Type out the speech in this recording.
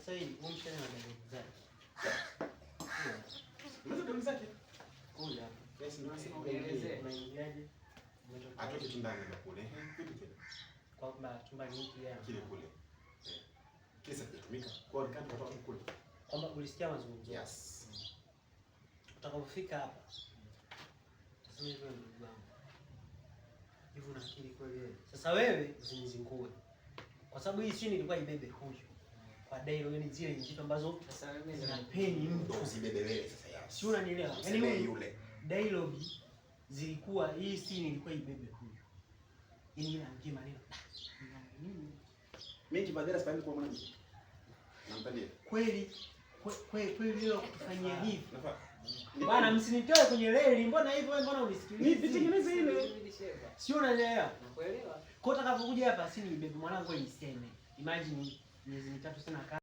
Sasa hii huyu mshikaji ana dalili zake. Unaweza dalili zake? Huyu hapa. Yes, ndio nasema Nielezee. Unaingiaje? Umetoka Atoke tu ndani na kule. Vipi tena? kwamba chumba ni hiki ya. Kile kule. Eh. Kile sasa kitumika. Kwa hiyo kama kutoka kule. Kwamba ulisikia mazungumzo. Yes. Utakapofika hapa. Sasa hivi wewe ndugu wangu. Hivi una akili kweli wewe? Sasa wewe usinizingue. Kwa sababu hii chini ilikuwa ibebe huyu. Kwa dialogue ni zile nzito ambazo Sasa mimi zinapeni mtu. Ndio usibebe wewe sasa yes. Si unanielewa? Yaani Usemee huyu yule. dialogue zilikuwa hii scene ilikuwa ibebe huyu. Yaani yule angie maneno. Nini? Mimi kibadala sipendi kwa mwanamke. Nampandia. Kweli kweli leo kutufanyia hivi. Nafaa. Bwana msinitoe kwenye reli, mbona hivyo wewe, mbona unisikilizi? Nitengeneze ile. Sio unanielewa? Nakuelewa. Kwa utakapokuja hapa si ni bebe mwanangu wewe niseme. Imagine miezi 3 sina kazi.